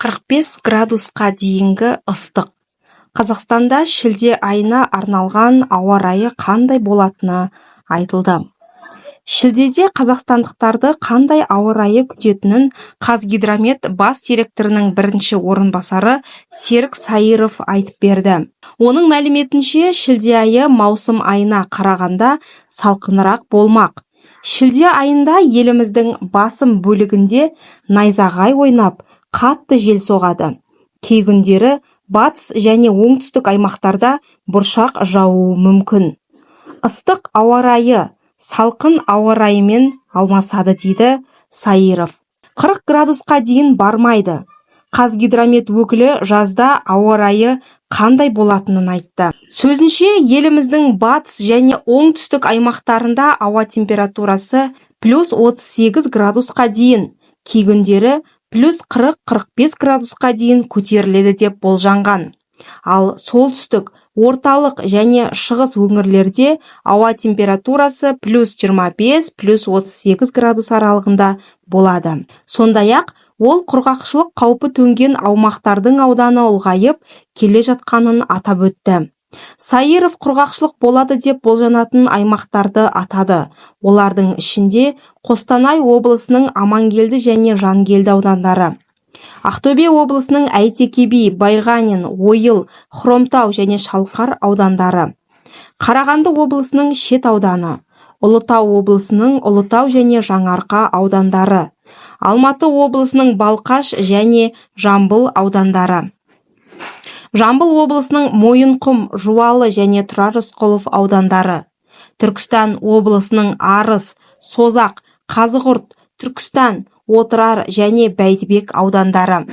45 градусқа дейінгі ыстық. Қазақстанда шілде айына арналған ауа райы қандай болатыны айтылды. Шілдеде қазақстандықтарды қандай ауа райы күтетінін Қазгидромет бас директорының бірінші орынбасары Серік Саиров айтып берді. Оның мәліметінше, шілде айы маусым айына қарағанда салқынырақ болмақ. Шілде айында еліміздің басым бөлігінде найзағай ойнап, қатты жел соғады. Кей күндері батыс және оңтүстік аймақтарда бұршақ жаууы мүмкін. Ыстық ауа райы салқын ауа райымен алмасады, дейді Саиров. 40 градусқа дейін бармайды. Қазгидромет өкілі жазда ауа райы қандай болатынын айтты. Сөзінше, еліміздің батыс және оңтүстік аймақтарында ауа температурасы плюс 38 градусқа дейін, кей күндері плюс 40-45 градусқа дейін көтеріледі деп болжанған. Ал солтүстік, орталық және шығыс өңірлерде ауа температурасы плюс 25, плюс 38 градус аралығында болады. Сондай-ақ, ол құрғақшылық қаупі төнген аумақтардың ауданы ұлғайып келе жатқанын атап өтті. Саиров құрғақшылық болады деп болжанатын аймақтарды атады. Олардың ішінде Қостанай облысының Амангелді және Жангелді аудандары, Ақтөбе облысының Әйтеке би, Байғанин, Ойыл, Хромтау және Шалқар аудандары, Қарағанды облысының Шет ауданы, Ұлытау облысының Ұлытау және Жаңаарқа аудандары, Алматы облысының Балқаш және Жамбыл аудандары, Жамбыл облысының Мойынқұм, Жуалы және Тұрар Рысқұлов аудандары, Түркістан облысының Арыс, Созақ, Қазығұрт, Түркістан, Отырар және Бәйдібек аудандары,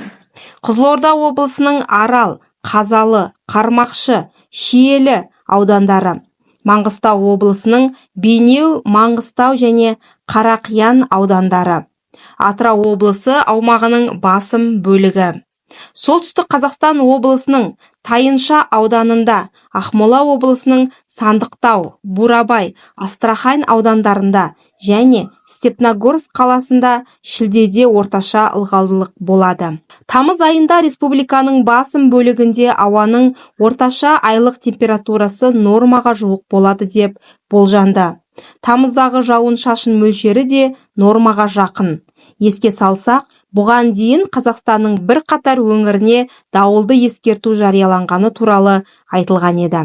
Қызылорда облысының Арал, Қазалы, Қармақшы, Шиелі аудандары, Маңғыстау облысының Бейнеу, Маңғыстау және Қарақиян аудандары, Атырау облысы аумағының басым бөлігі, Солтүстік Қазақстан облысының Тайынша ауданында, Ақмола облысының Сандықтау, Бурабай, Астрахань аудандарында және Степногорск қаласында шілдеде орташа ылғалдылық болады. Тамыз айында республиканың басым бөлігінде ауаның орташа айлық температурасы нормаға жуық болады деп болжанды. Тамыздағы жауын-шашын мөлшері де нормаға жақын. Еске салсақ, бұған дейін Қазақстанның бірқатар өңіріне дауылды ескерту жарияланғаны туралы айтылған еді.